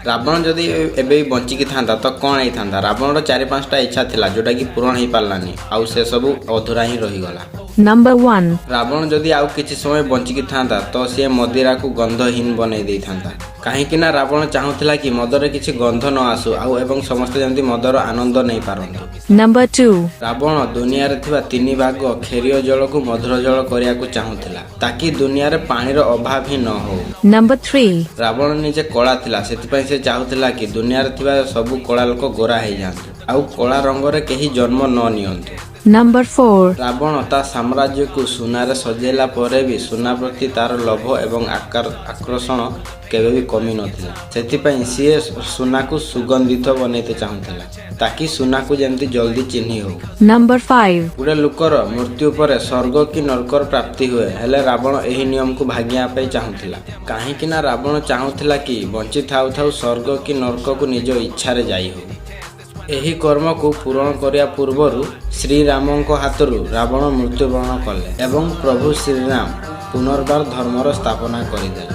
ରାବଣ ଯଦି ଏବେ ବି ବଞ୍ଚିକି ଥାନ୍ତା ତ କ'ଣ ହେଇଥାନ୍ତା? ରାବଣର ଚାରି ପାଞ୍ଚଟା ଇଚ୍ଛା ଥିଲା, ଯୋଉଟାକି ପୂରଣ ହେଇପାରିଲାନି ଆଉ ସେସବୁ ଅଧୁରା ହିଁ ରହିଗଲା। Number 1. Ravana ଯଦି ଆଉ କିଛି ସମୟ ବଞ୍ଚିକି ଥାନ୍ତା, ତ ସିଏ ମଦିରାକୁ ଗନ୍ଧହୀନ ବନେଇ ଦେଇଥାନ୍ତା। କାହିଁକି ନା ରାବଣ ଚାହୁଁଥିଲା କି ମଦରେ କିଛି ଗନ୍ଧ ନ ଆସୁ ଆଉ ଏବଂ ସମସ୍ତେ ଯେମିତି ମଦର ଆନନ୍ଦ ନେଇପାରନ୍ତୁ। Number 2. Ravana ଦୁନିଆରେ ଥିବା ତିନି ଭାଗ କ୍ଷାରୀୟ ଜଳକୁ ମଧୁର ଜଳ କରିବାକୁ ଚାହୁଁଥିଲା, ତାକି ଦୁନିଆରେ ପାଣିର ଅଭାବ ହିଁ ନ ହଉ। Number 3. Ravana ନିଜେ କଳା ଥିଲା, ସେଥିପାଇଁ ସେ ଚାହୁଁଥିଲା କି ଦୁନିଆରେ ଥିବା ସବୁ କଳା ଲୋକ ଗୋରା ହେଇଯାଆନ୍ତୁ ଆଉ କଳା ରଙ୍ଗରେ କେହି ଜନ୍ମ ନ ନିଅନ୍ତୁ। Number 4. Ravana ତା ସାମ୍ରାଜ୍ୟକୁ ସୁନାରେ ସଜେଇଲା ପରେ ବି ସୁନା ପ୍ରତି ତାର ଲୋଭ ଏବଂ ଆକାର ଆକର୍ଷଣ କେବେ ବି କମି ନଥିଲା। ସେଥିପାଇଁ ସିଏ ସୁନାକୁ ସୁଗନ୍ଧିତ ବନେଇତେ ଚାହୁଁଥିଲା, ତାକି ସୁନାକୁ ଯେମିତି ଜଲ୍ଦି ଚିହ୍ନି ହଉ। Number 5. ଗୋଟେ ଲୋକର ମୃତ୍ୟୁ ପରେ ସ୍ୱର୍ଗ କି ନର୍କର ପ୍ରାପ୍ତି ହୁଏ, ହେଲେ ରାବଣ ଏହି ନିୟମକୁ ଭାଙ୍ଗିବା ପାଇଁ ଚାହୁଁଥିଲା। କାହିଁକି ନା ରାବଣ ଚାହୁଁଥିଲା କି ବଞ୍ଚି ଥାଉ ଥାଉ ସ୍ୱର୍ଗ କି ନର୍କକୁ ନିଜ ଇଚ୍ଛାରେ ଯାଇ ହଉ। ଏହି କର୍ମକୁ ପୂରଣ କରିବା ପୂର୍ବରୁ ଶ୍ରୀରାମଙ୍କ ହାତରୁ ରାବଣ ମୃତ୍ୟୁବରଣ କଲେ ଏବଂ ପ୍ରଭୁ ଶ୍ରୀରାମ ପୁନର୍ବାର ଧର୍ମର ସ୍ଥାପନା କରିଦେଲେ।